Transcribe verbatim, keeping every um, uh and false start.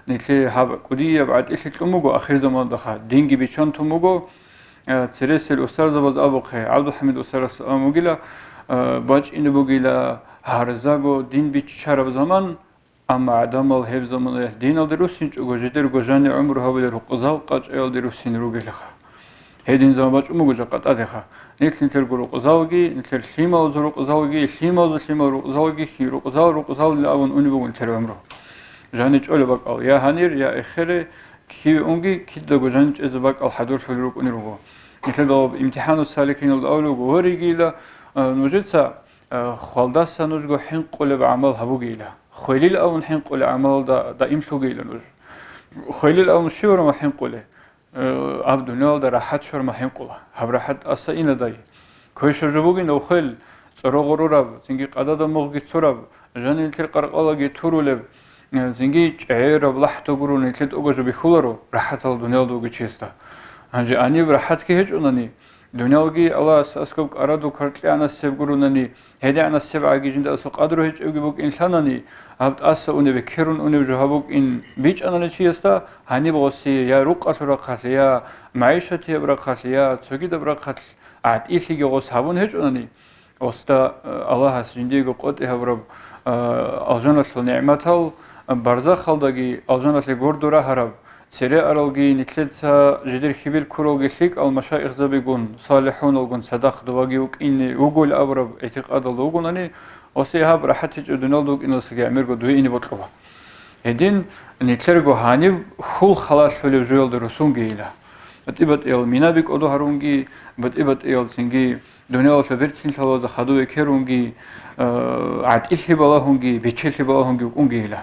Нилъее гьаб кӀудияб гӀатӀилъи кьун буго ахирзаманадаха, динги биччан тун буго. Э, цересел устарзабаз абухъе, ГӀабдулхӀамид устарас абун бугила, э, бачӀине бугила гьарзаго дин биччараб заман, амма гӀадамал гьеб заманаялъ диналде руссинчӀого, жидерго жани гӀумру гьабулел рукъзал къачӀаялде руссине ругелаха. Гьедин заман бачӀун буго жакъа тӀадеха. Нилъ-нилъерго рукъзалги, нилъер лъималазул рукъзалги, лъималазул лъимал рукъзалги, хи-, рукъзал-рукъзалила абун унеб буго нилъер гӀумру. Жани чӀолеб бакӀал, я гьанир, я эхере, киве унги, кидаго жани чӀезе бакӀал хӀадурлъулел рукӀунел руго. Нилъеда имтихӀану саликиналда абулеб буго, гьоригила, а, нужеца, а, хвалдаса нужго хӀинкъулеб гӀамал гьабугейила. Хвелил абун хӀинкъулеб гӀамалалда даимлъугейила нуж. Хвелил абун щиварама хӀинкъуле? Э, аб дуниялда рахӀат щварма хӀинкъула. Гьаб рахӀат тӀаса инадай. Квешаб жо бугин, охел, цӀорогъорураб, цинги къадада мугъги цураб, жанилтир къаркъалаги турулеб, э, цинги чӀегӀераб лахӀдугурун нилъе тӀогожо бихьуларо рахӀатал дуниялда вугев чиясда. Гьанже гьаниб рахӀатги гьечӀунани, дуниялги Аллагьас аскӀоб кӀарадул каркье анасеб гурунани, гьедигӀанасеб гӀаги жинда асул къадру гьечӀебги букӀин лъанани, гьаб тӀаса унеб, бекерун унеб жо гьаб букӀин бичӀанани чиясда, гьаниб гъосие я рукъалъул рахъалъе, я магӀишатияб рахъалъе, я цогидаб рахъалъ гӀатӀилъиги гъос гьабун гьечӀунани, гъосда, э, Аллагьас жиндиего къотӀи гьабураб, э, алжаналъул нигӀматал, э, барзахалдаги алжаналъе гурду рагьараб, цере аралги, нилъеца жидер хьибил ккуралги лъикӀал машаихзабигун, салихӀуналгун цадахъ дубаги вукӀине вугул абураб гӀитикъадалда вугунани, осе гьаб рахӀатичӀеб дуниялда вукӀиналдасаги гӀемерго дуе ине бокьула. Гьедин нилъерго гьаниб хьул халалъулев жоялда русунгейила. БатӀи-батӀиял минаби кӀодо гьарунги, батӀи-батӀиял цинги дуниялалъул берцинлъалазда хадув экерунги, э, гӀатӀилъи балагьунги, бечелъи балагьунги вукӀунгейила.